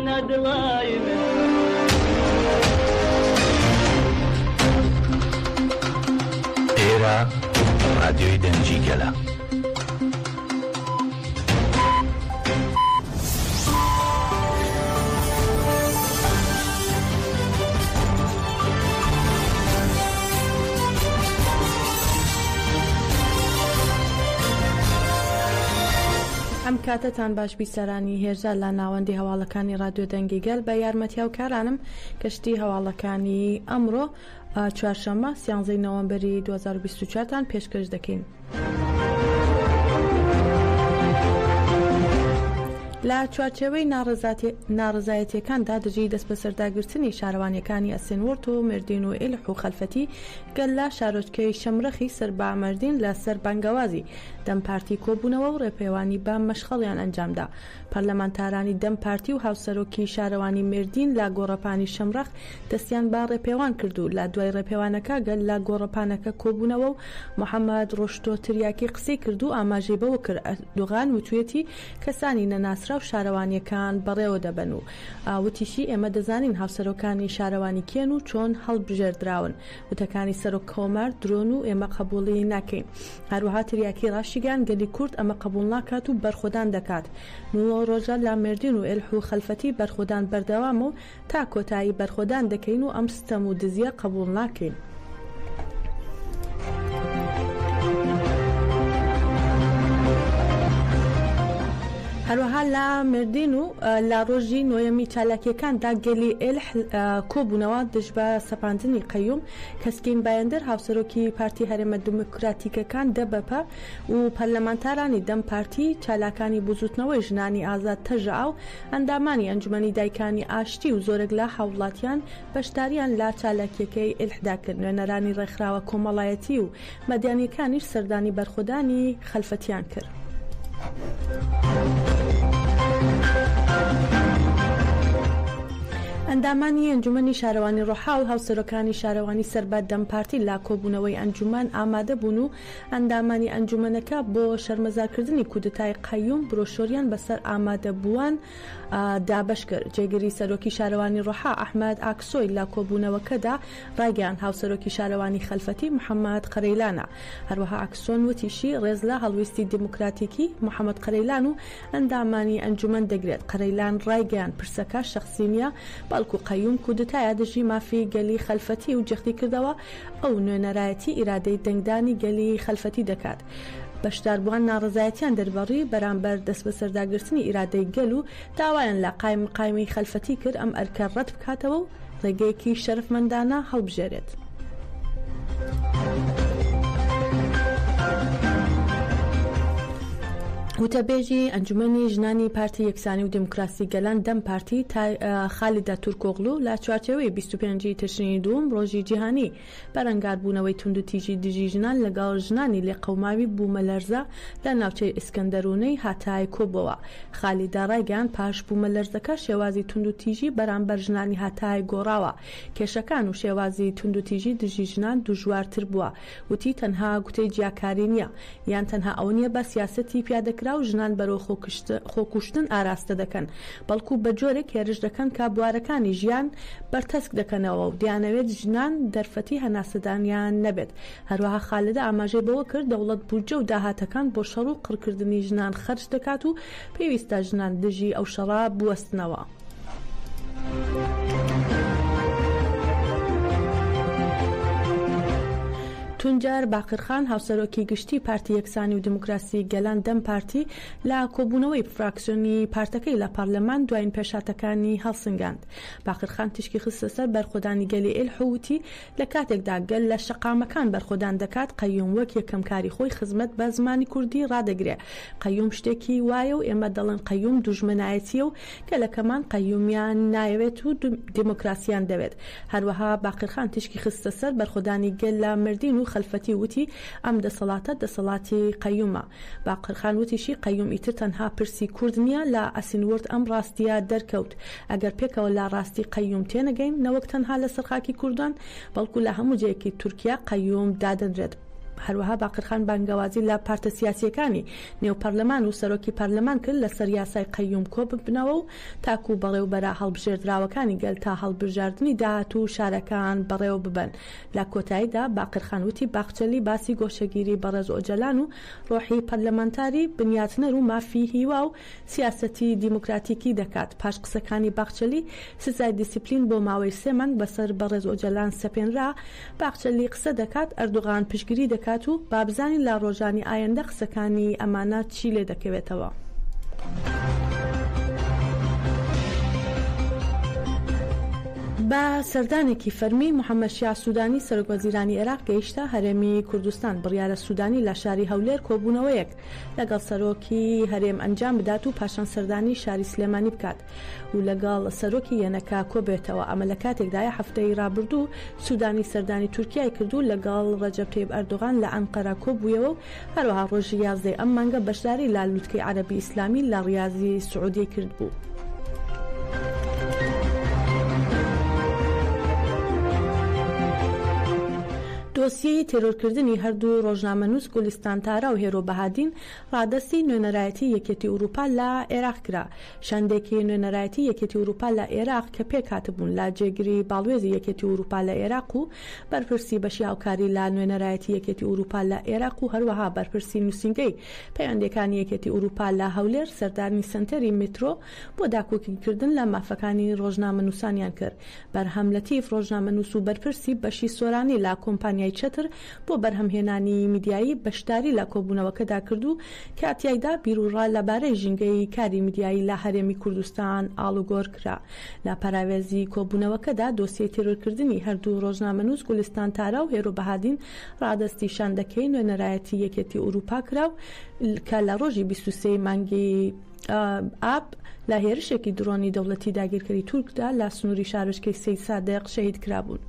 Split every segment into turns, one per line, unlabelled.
دڵای من.
ئێرە ڕادیۆی دەنگی گەلە.
ئەم کاتەتان باش بیسەرانی هێژا لە ناوەندی هەواڵەکانی ڕادیۆ دەنگی گەل بە یارمەتی هاوکارانم کەشتی هەواڵەکانی ئەمڕۆ چوارشەممە سیانزەی نۆوەمبەری 2024 تان پێشکەش دەکەین. لە چوارچێوەی ناڕەزایەتییەکاندا دژی دەستبەسەرداگرتنی شارەوانییەکانی ئەسێنوۆرت و مێردین و ئێلح و خەلفەتی، گەل لە شارۆچکەی شەمرەخی سەر بە مەردین لە سەر بانگەوازی دەم پارتی کۆبوونەوە و ڕێپێوانی بە مەشخەڵیان ئەنجامدا. پەرلەمانتارانی دەم پارتی و هاوسەرۆکی شارەوانی مێردین لە گۆڕەپانی شەمرەخ دەستیان بە ڕێپێوان کرد و لە دوای ڕێپێوانەکە گەل لە گۆڕەپانەکە کۆبوونەوە و محەمەد ڕۆشتۆ تریاکی قسەی کرد و ئاماژەی بەوە کرد ئەردۆغان وتویەتی کەسانی نەناسراو شارەوانییەکان بەڕێوە دەبەن و وتیشی ئێمە دەزانین هاوسەرۆکانی شارەوانی کێن و چۆن هەڵبژێردراون وتەکانی سەرۆک کۆمار درۆن و ئێمە قەبوڵی ناکەین. هەروەها تریاکی ڕاشیگەیاند گەلی کورد ئەمە قەبوڵ ناکات و بەرخۆدان دەکات. نۆ ڕۆژە لە مێردین و ئێلح و خەلفەتی بەرخۆدان بەردەوامە و تا کۆتایی بەرخۆدان دەکەین و ئەم ستەم و دزییە قەبوڵ ناکەین. هەروەها لە مێردین و لە ڕۆژی نۆیەمی چالاکییەکاندا گەلی ئێلح کۆبوونەوە دژ بە سەپاندنی قەیوم، کەسکین بایندر هاوسەرۆکی پارتی هەرێمە دیموکراتیکەکان، دەبەپە، و پەرلەمانتارانی دەم پارتی، چالاکانی بزووتنەوەی ژنانی ئازاد، تەژەئا، و ئەندامانی ئەنجومەنی دایکانی ئاشتی و زۆرێک لە هاووڵاتیان بەشدارییان لە چالاکییەکەی ئێلحدا کرد، نوێنەرانی ڕێکخراوە کۆمەڵایەتی و مەدەنییەکانیش سەردانی بەرخۆدانی خەلفەتیان کرد. ئەندامانی ئەنجومەنی شارەوانی ڕۆحا و هاوسەرۆکانی شارەوانی سەر بە دەم پارتی لە کۆبوونەوەی ئەنجومەن ئامادەبوون و ئەندامانی ئەنجومەنەکە بۆ شەرمەزارکردنی کودەتای قەیوم برۆشۆریان بەسەر ئامادەبووان دابەش کرد. جێگری سەرۆکی شارەوانی ڕۆحا ئەحمەد ئاکسۆی لە کۆبوونەوەکەدا ڕایگەیاند، هاوسەرۆکی شارەوانی خەلفەتی محەمەد قەرەیلانە. هەروەها ئاکسۆن وتیشی، ڕێز لە هەڵویستی دیموکراتیکی محەمەد قەرەیلان و ئەندامانی ئەنجومەن دەگرێت. قەرەیلان ڕایگەیاند، پرسەکە شەخسی نییە، بەڵکو قەیوم کودتایە دژی مافی گەلی خەلفەتی و جەختیکردەوە، ئەو نوێنەرایەتی ئیرادەی دەنگدانی گەلی خەلفەتی دەکات. بەشداربووان ناڕەزایەتیان دەربڕی بەرامبەر دەستبەسەرداگرتنی ئیرادەی گەل و داوایان لە قایمقامی خەلفەتی کرد ئەم ئەرکە ڕەت بکاتەوە و ڕێگەیەکی شەرەفمەندانە هەڵبژێرێت. وتەبێژی ئەنجومەنی ژنانی پارتی یەکسانی و دیموکراسی گەلان دەم پارتی خالیدە تورکۆغلو لە چوارچێوەی 25 ی تشرینی دووەم ڕۆژی جیهانی بەرەنگاربوونەوەی توندوتیژی دژی ژنان لەگەڵ ژنانی لێقەوماوی بوومەلەرزە لە ناوچەی ئیسکەندەرونەی هاتای کۆبووەوە. خالیدە ڕایگەیاند پاش بوومەلەرزەکە شێوازی توندوتیژی بەرامبەر ژنانی هاتای گۆڕاوە، کێشەکان و شێوازی توندوتیژی دژی ژنان دژوارتر بووە، وتی تەنها گوتەی جیاکاری نییە، یان تەنها ئەوە نییە بە سیاسەتی پیادەکراو ژنان بەرەو خۆکوشتن ئاراستە دەکەن، بەڵکو بە جۆرێک هێرش دەکەن کە بوارەکانی ژیان بەرتەسک دەکەنەوە و دەیانەوێت ژنان دەرفەتی هەناسەدانیان نەبێت. هەروەها خالدە ئاماژەی بەوە کرد، دەوڵەت بودجە و داهاتەکان بۆ شەڕ و قڕکردنی ژنان خەرج دەکات و پێویستە ژنان دژی ئەو شەڕە بوەستنەوە. تونجەر باقرخان، هاوسەرۆکی گشتی پارتی یەکسانی و دیموکراسی گەلان، دەم پارتی، لە کۆبوونەوەی فراکسیۆنی پارتەکەی لە پەرلەمان دوایین پێشهاتەکانی هەڵسنگاند. باقرخان تیشکی خستە سەر بەرخۆدانی گەلی ئێلح و وتی، لە کاتێکدا گەل لە شەقامەکان بەرخۆدان دەکات، قەیوم وەک یەکەم کاری خۆی خزمەت بە زمانی کوردی ڕادەگرێ. قەیوم شتێکی وایە و ئێمە دەڵێن قەیوم دوژمنایەتییە و گەلەکەمان قەیومیان نایەوێت و دیموکراسیان دەوێت. هەروەها باقرخان تیشکی خستە سەر بەرخۆدانی گەل لە مردین و خەلفەتی و وتی، ئەم دەسەڵاتە دەسەڵاتی قەیومە. باقرخان وتیشی، قەیوم ئیتر تەنها پرسی کورد نییە، لە ئەسینورد ئەم ڕاستییە دەرکەوت. ئەگەر پێکەوە لە ڕاستی قەیوم تێنەگەین، نەوەک تەنها لەسەر خاکی کوردان، بەڵکو لە هەموو جێیەکی تورکیا قەیوم دادەنرێت. هەروەها باقرخان بانگەوازی لە پارتە سیاسییەکانی نێو پەرلەمان و سەرۆکی پەرلەمان کرد لەسەر یاسای قەیوم کۆببنەوە و تاکو بەڕێوبەرە هەڵبژێردراوەکانی گەل تا هەڵبژاردنی داهاتوو شارەکان بەڕێوەببەن. لە کۆتاییدا باقرخان وتی باخچەلی باسی گۆشەگیری بەڕێز ئۆجەلان و ڕۆحی پەرلەمانتاری بنیاتنەر و مافی هیوا و سیاسەتی دیموکراتیکی دەکات. پاش قسەکانی باخچەلی، سزای دیسیپلین بۆ ماوەی سێ مانگ بەسەر بەڕێز ئۆجەلان سەپێنرا. باخچەلی قسە دەکات، ئەردۆغان پشتگیری دەکات و با بزانین لە ڕۆژانی ئایەندە قسەکانی ئەمانە چی لێ دەکەوێتەوە. بە سەردانێکی فەرمی، محەمەد شیاع سوودانی، سەرۆکوەزیرانی عێراق گەیشتە هەرێمی کوردستان. بڕیارە سوودانی لە شاری هەولێر کۆبوونەوەیەک لەگەڵ سەرۆکی هەرێم ئەنجام بدات و پاشان سەردانی شاری سلێمانی بکات و لەگەڵ سەرۆکی یەنەکە کۆبێتەوە، ئەمە لە کاتێکدایە هەفتەی رابردوو سودانی سەردانی تورکیای کرد و لەگەڵ رەجەب تەیب ئەردۆغان لە ئەنقەرە کۆبوویەوە و هەروەها رۆژی یازدەی ئەم مانگە بەشداری لە لوتکەی عەرەبی ئیسلامی لە ریازی سعودیەی کردبوو. دۆسیەی تێرۆرکردنی هەردوو ڕۆژنامەنووس گولیستان تارا و هێرۆ بەهادین ڕادەستی نوێنەرایەتی یەکێتی ئورووپا لە عێراق کرا. شاندێکی نوێنەرایەتی یەکێتی ئورووپا لە عێراق کە پێکهاتبوون لە جێگری باڵوێزی یەکێتی ئورووپا لە عێراق و بەرپرسی بەشی هاوکاری لە نوێنەرایەتی یەکێتی ئورووپا لە عێراق و هەروەها بەرپرسی نووسینگەی پەیوەندییەکانی یەکێتی ئورووپا لە هەولێر سەردانی سەنتەری میترۆ بۆ داکۆکیکردن لە مافەکانی ڕۆژنامەنووسانیان کرد. بەرهەم لەتیف، ڕۆژنامەنووس و بەرپرسی بەشی سۆرانی لە کۆمپانیای چەتر بۆ بەرهەمهێنانی میدیایی بەشداری لە کۆبوونەوەکەدا کرد و کە تیایدا بیروڕا لەبارەی ژینگەی کاری میدیایی لە هەرێمی کوردستان ئاڵوگۆر کرا. لە پەراوێزی کۆبوونەوەکەدا دۆسیەی تێرۆرکردنی هەردوو ڕۆژنامەنووس گولیستان تارا و هێرۆ بەهادین ڕادەستی شاندەکەی نوێنەرایەتی یەکێتی ئورووپا کرا و کە لە ڕۆژی 23 مانگی ئاب لە هێرشێکی درۆنی دەوڵەتی داگیرکەری تورکدا لە سنووری شارۆچکەی سەیدسادق شەهید کرابوون.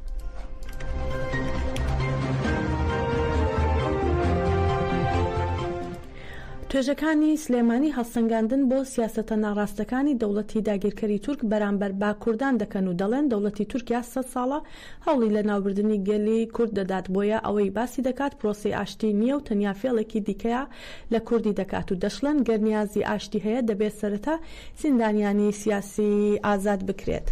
توێژەکانی سلێمانی هەڵسەنگاندن بۆ سیاسەتە ناڕاستەکانی دەوڵەتی داگیرکەری تورک بەرامبەر بە کوردان دەکەن و دەڵێن دەوڵەتی تورکیا سەد ساڵە هەوڵی لەناوبردنی گەلی کورد دەدات بۆیە ئەوەی باسی دەکات پرۆسەی ئاشتی نییە و تەنیا فێڵێکی دیکەیە لە کوردی دەکات و دەشڵێن گەر نیازی ئاشتی هەیە دەبێت سەرەتا زیندانیانی سیاسی ئازاد بکرێت.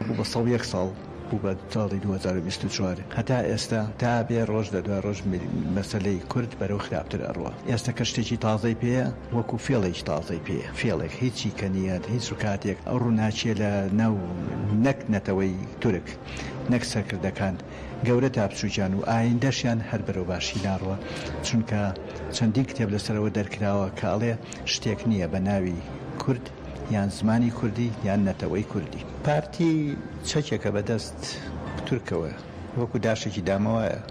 بوو بە 101 ساڵ بوو بە ساڵی 2024 هەتا ئێستا تا بێ ڕۆژ لە دوای ڕۆژ مەسەلەی کورد بەرەو خراپتر ئەڕوا ئێستا کە شتێکی تازەی پێیە وەکو فێڵێکی تازەی پێیە فێڵێک هیچی کە نییە هیچ کاتێک ئەو ڕووناکیە لە ناو نەک نەتەوەی تورک نەک سەرکردەکان گەورە تا بچوکیان و ئایندەشیان هەر بەرەو باشی ناڕوا چونکە چەندین کتێب لەسەرەوە دەرکراوە کە ئەڵێ شتێک نییە بە ناوی کورد یان زمانی کوردی یان نەتەوەی کوردی. پارتی چەکێکە بە دەست تورکەوە وەکو داشێکی دامەوایە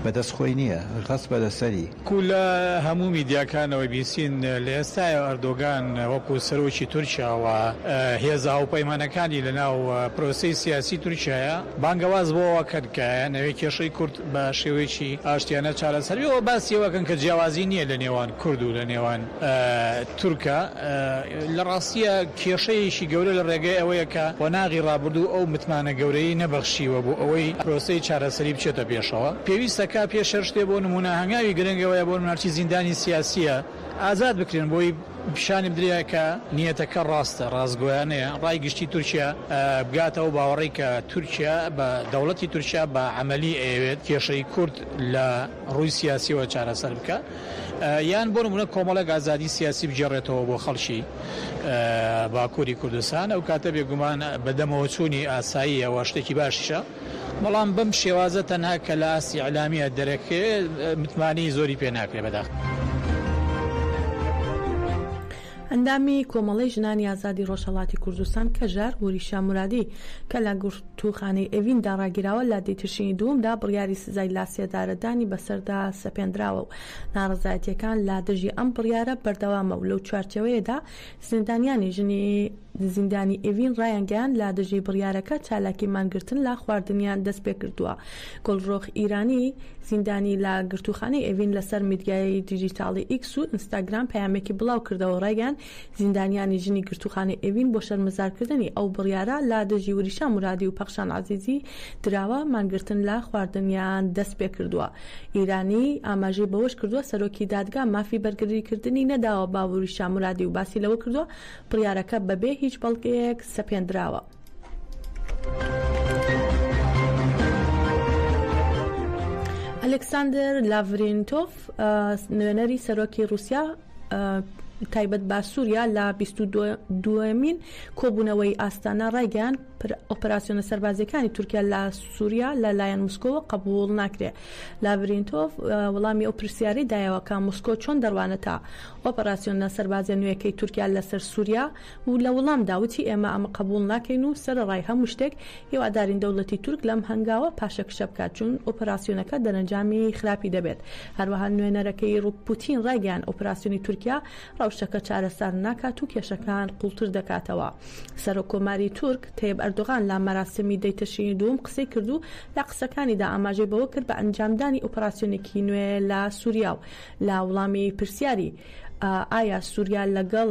بە دەست خۆی نییە غەسبە لەسەری.
وەکو لە هەموو میدیاکانەوە بیستین لە ئێستایا ئەردۆگان وەکو سەرۆکی تورکیا و هێزە هاوپەیمانەکانی لە ناو پرۆسەی سیاسی تورکیایا بانگەواز بۆ ئەوە کەن کە ئەیانەوێ کێشەی کورد بە شێوەیەکی ئاشتیانە چارەسەر بێ و باسی ئەوە کەن کە جیاوازی نییە لە نێوان کورد و لە نێوان تورکا. لە ڕاستیا کێشەیەکی گەورە لە ڕێگەی ئەوەیە کە قۆناغی ڕابردوو ئەو متمانە گەورەیەی نەبەخشیوە بۆ ئەوەی پرۆسەی چارەسەری بچێتە پێشەوە. پێویستە کا پێش هەر شتێ بۆ نموونە هەنگاوی گرنگ ئەوەیە بۆ نموونە هەرچی زیندانی سیاسییە ئازاد بکرێن بۆی پیشانی بدرێ کە نیەتەکە ڕاستە، ڕاستگۆیانەیە، ڕای گشتی تورکیا بگاتە ئەو باوەڕەی کە تورکیا بە دەوڵەتی تورکیا بە عەمەلی ئەیەوێت کێشەی کورد لە ڕووی سیاسیەوە چارەسەر بکا یان بۆ نمونە کۆمەڵێک ئازادی سیاسی بگێڕێتەوە بۆ خەڵکی باکووری کوردستان ئەو کاتە بێگومان بەدەمەوە چوونی ئاساییەوە شتێکی باشیشە بەڵام بەم شێوازە تەنها کە لە ئاستی ئیعلامیە دەرەکەوێ متمانەی زۆری پێ ناکرێ بەداخ.
ئەندامی کۆمەڵەی ژنانی ئازادی ڕۆژهەڵاتی کوردستان، کەژار، وریشە مورادی، کە لە گرتووخانەی ئێڤیندا ڕاگیراوە، لە دەی تشرینی دووەمدا بڕیاری سزای لاسێدارەدانی بەسەردا سەپێندراوە و ناڕەزایەتییەکان لە دژی ئەم بڕیارە بەردەوامە و لەو چوارچێوەیەدا زیندانیانی ژنی زیندانی ئێڤین ڕایانگەیاند لە دژی بڕیارەکە چالاکی مانگرتن لە خواردنیان دەستپێکردووە. گوڵڕۆخ ئیرانی، زیندانی لە گرتووخانەی ئێڤین لەسەر میدیای دیجیتاڵی ئیکس و ئینستاگرام پەیامێکی بڵاوکردەوە و ڕایگەیاند، زیندانیانی ژنی گرتووخانەی ئێوین بۆ شەرمەزارکردنی ئەو بڕیارە لە دژی وریشا مورادی و پەخشان عەزیزی دراوە، مانگرتن لە خواردنیان دەستپێکردووە. ئیرانی ئاماژەی بەوەشکردووە، سەرۆکی دادگا مافی بەرگریکردنی نەداوە بە وریشا مورادی و باسی لەوە کردووە، بڕیارەکە بەبێ هیچ بەڵگەیەک سەپێندراوە. ئەلێکساندەر لاڤرینتۆف، نوێنەری سەرۆکی ڕووسیا تایبەت بە سووریا لە 22مین کۆبوونەوەی ئاستانا ڕایگەیان ئۆپەراسیۆنە سەربازیەکانی تورکیا لە سووریا لە لایەن مسکۆوە قبوڵ ناکرێ. لاڤرینتۆف وەڵامی ئەو پرسیارەی دایەوە کە مسکۆ چۆن دەڕوانێتە ئۆپەراسیۆنە سەربازیە نوێیەکەی تورکیا لەسەر سووریا و لە وڵامدا وتی ئێمە ئەمە قبوڵ ناکەین و سەرەڕای هەموو شتێک هیوادارین دەوڵەتی تورک لەم هەنگاوە پاشەکشە بکات چون ئۆپەراسیۆنەکە دەرەنجامی خراپی دەبێت. هەروەها نوێنەرەکەی پوتین ڕایگەیاند ئۆپەراسیۆنی تورکیا ڕەوشەکە چارەسەر ناکات و کێشەکان قوڵتر دەکاتەوە. سەرۆک کۆماری تورک تەیب ئەردۆغان لە مەراسیمی دەی تشرینی دووەم قسەی کرد و لە قسەکانیدا ئاماژەی بەوە کرد بە ئەنجامدانی ئۆپەراسیۆنێکی نوێ لە سوریا و لە وڵامی پرسیاری ئایا سوریا لەگەڵ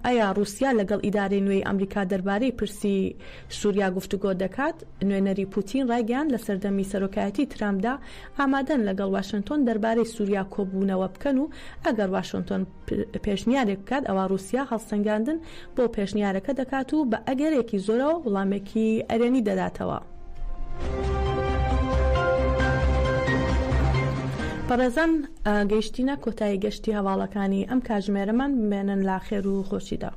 ئایا ڕووسیا لەگەڵ ئیدارەی نوێی ئەمریکا دەربارەی پرسی سوریا گفتوگۆ دەکات، نوێنەری پوتین ڕایگەیاند لە سەردەمی سەرۆکایەتی ترامپدا ئامادەن لەگەڵ واشنتۆن دەربارەی سوریا کۆبوونەوە بکەن و ئەگەر واشنتۆن پێشنیارێک بکات ئەوا ڕووسیا هەڵسەنگاندن بۆ پێشنیارەکە دەکات و بە ئەگەرێکی زۆرەوە وڵامێکی ئەرێنی دەداتەوە. بەڕێزان گەیشتینە کۆتایی گەشتی هەواڵەکانی ئەم کاتژمێرەمان، بمێنن لە خێر و خۆشیدا.